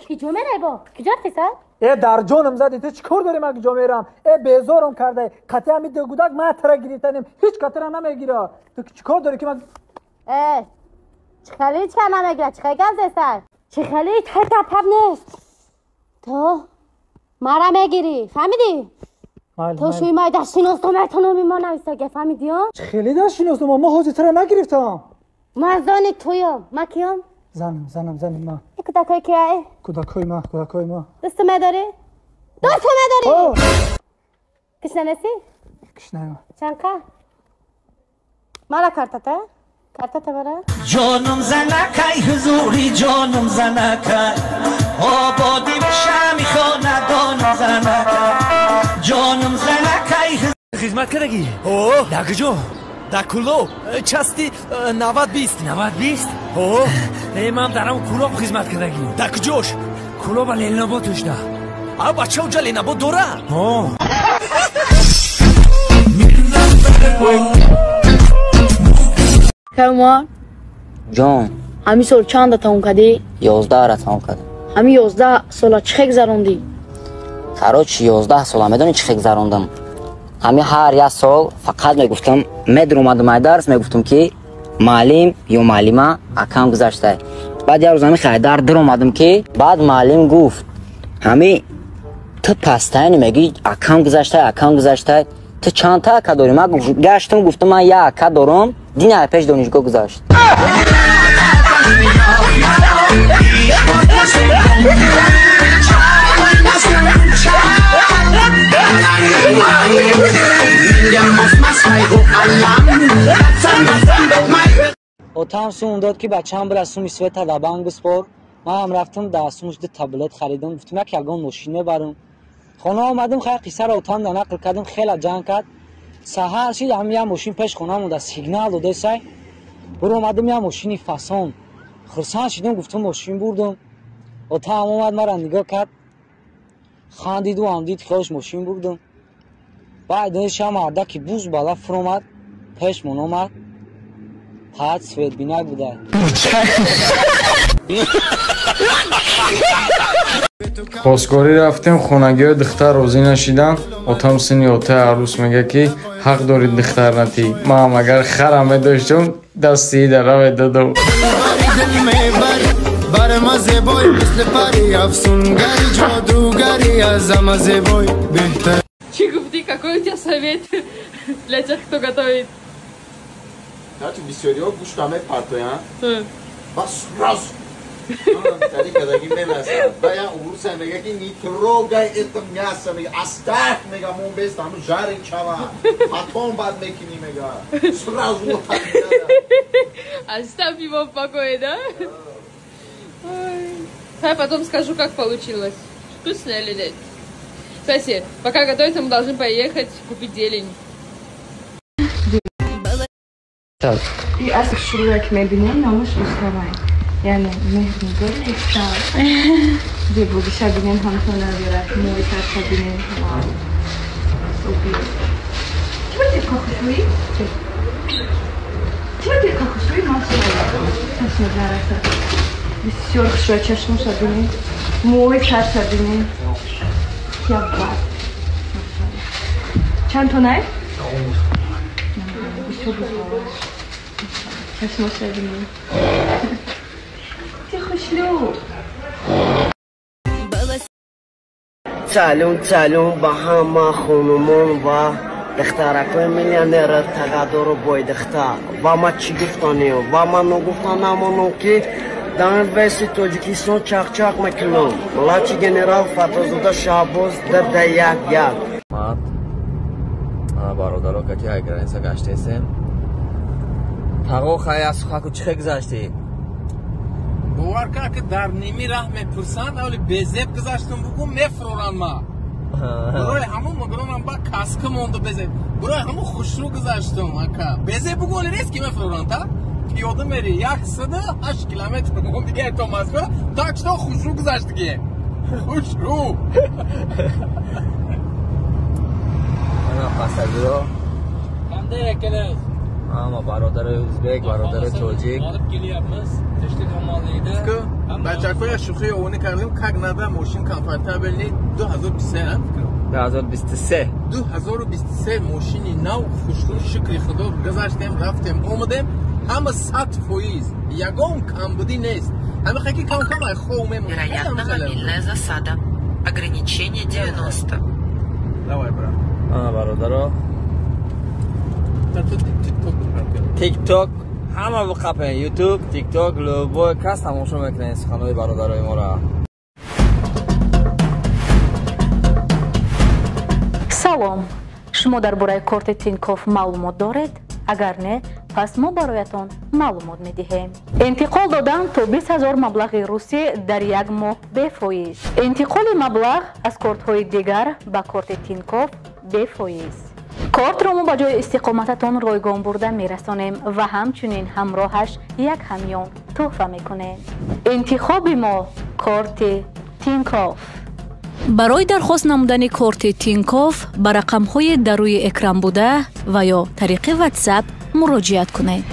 کجا میری با؟ کجا رفتی سر؟ ای در جانم زدی تو چیکار داری من کجا میرم؟ ای بیزارم کرده قطعی همین دو گودک من ترا گرفتنیم هیچ قطعه نمیگیره. تو چیکار داری که من ای چه خیلی چه نمیگیره چه خیلی گم سر چه خیلی تر نیست تو مرا میگیری فهمیدی؟ تو شوی مای در شناسنامه تو نمی ما فهمیدی ها؟ چه خیلی در شناسنامه ما حوزه ترا نگرفتم. من زن تویم. من کیم؟ زنم ما. این کودکای کیه؟ کودکای ما. دست مداری؟ دست مداری؟ کشنه نسی؟ کشنه. چند کا؟ مالا کارتته؟ کارتته برا؟ جانم زنکای حضوری جانم زنکای آبادی بشمی خاندانم زنکای جانم زنکای خدمت کردگی؟ اوه در کجا؟ در کلوب چستی 90-20 90-20؟ اوه ای من در هم کلوب خدمت کردگی. در کجاش؟ کلوب لیناباد توشده. آ بچه اونجا لیناباد دوره؟ آه. کمال جان همین سال چند تموم کردی؟ 11 را تموم کردم. همین 11 سال چه گذروندی؟ خراج 11 سال میدونی چه گذروندم؟ همین هر یک سال فقط میگفتم مدر اومدم درس میگفتم که معلم یا معلمه اکم گذشته. بعد یه روز همین خیدر در اومدم که بعد معلم گفت همین تو پستانی میگی اکم گذشته اکم گذشته تو چند تا اکا داری؟ من گشتم گفتم من یک اکا دارم دین پیش دانشگاه گذشت. اتام سوم داد که بچه‌م برا سومی سوتا دا بانک بسپار. من هم رفتم دا سومش دو تبلت خریدم گفتم یک یگان ماشین میبرم. خونه آمدم خیلی قصه را اتام دا نقل کردم خیلی جنگ کرد. سحر شد هم یه ماشین پیش خونه مونده سیگنال داده سای. برو اومدم یه ماشینی فسان خرسان شدم گفتم ماشین بردم. اتام اومد مرا نگاه کرد خندید و هم دید خوش ماشین بردم. بعد هم مردکی بوز بالا فرومد پیشمون اومد پاد سوید بینک بوده. خواستگاری رفتیم خونگی دختر روزی نشیدن. اتام سنی اوته عروس میگه که حق دارید دختر نتی. ما هم اگر خرمه داشتم دستی در رو دادم. Чи гуфти, какой у тебя совет для тех, кто готовит? Значит, бисёриҳо гӯшта мепартоянд, бас сразу тариқадаги мемасанд. Ба я урусай мега ки не трогай это мясо, мега оставь, мега мон бест ҳаму жарить чава, потом бад мекунӣ, мега сразу оставь его в покое, да? Я потом скажу, как получилось, вкусно или нет. Кстати, пока готовится, мы должны поехать купить зелень. И аз шуруъ мебинем, номаш Рустамай. Яъне меҳрнигор Рустам. Зебогиша бинем, ҳамто надорад, мӯи сарша бинем. Чӣ ба дилка хушрӯӣ? Чӣ ба дилка хушрӯӣ? Машалло. Чашм нараса. Бисёр хушрӯя, чашмоша бинем, мӯи сарша бинем. Бад. Чанд тонай? Бисёр бузург. Чашмоша бинем. Ти хушлю. Салом салом ба ҳама хонумон ва духтаракои миллионер тағадору бой духтар. Ва ма чӣ гуфтанем? Ва ман ногуфта намонам ки дар веси Тоҷикистон чақчақ мекунам. Младший генерал Фатҳзода Шаҳбоз 2-1-1. Мат бародаро кати ай граница гаштесем. Тағо хай аз сухаку чӣ гузаштӣ? Бовар кар ки дар ними раҳ мепурсанд, аввали безеб гузаштум бугу мефуроранд ма. Барои ҳамун мегӯям ба каска монду безеб. Барои ҳамун хушрӯ гузаштум ака. Безеб бугу оли нест ки мефуроранд та? Пиёда мери 108 километр дига то Москва, так что хушрӯ гузаштиги. Хушрӯ. Ана пассажиро. Канде якелес? Ҳама бародарои ӯзбек, бародарои тоҷик. Olib kelyapmiz, tinchlik omonlikda. Бачакоя шӯхӣ овонӣ кардем, как надо, мошин комфортабельный 2023, фикр. 2023. 2023 мошини нав, хушрӯ, шукри худо, гузаштем, рафтем, омадем, ҳама 100%, ягон камбудӣ нест. Ҳама хаки кам кам ай хов мемонад. Вероятно, мобильная засада. Ограничение 90. Давай, брат. Ана бародаро. Тикток ҳама биқапен, Ютуб, Тикток, любой кас тамошо мекунен суханои бародарои моро. Салом. Шумо дар бораи корти Тинькофф маълумот доред? Агар не, пас мо бароятон маълумот медиҳем. Интиқол додан то 20 000 маблағи русӣ дар як моҳ бефоиз. Интиқоли маблағ аз кортҳои дигар ба корти Тинькофф бефоиз. Кортро мо ба ҷои истиқомататон ройгон бурда мерасонем ва ҳамчунин ҳамроҳаш як ҳамён тӯҳфа мекунем. Интихоби мо корти Тинькофф. Барои дархост намудани корти Тинькофф ба рақамҳои дар рӯи экран буда ва ё тариқи WhatsApp муроҷиат кунед.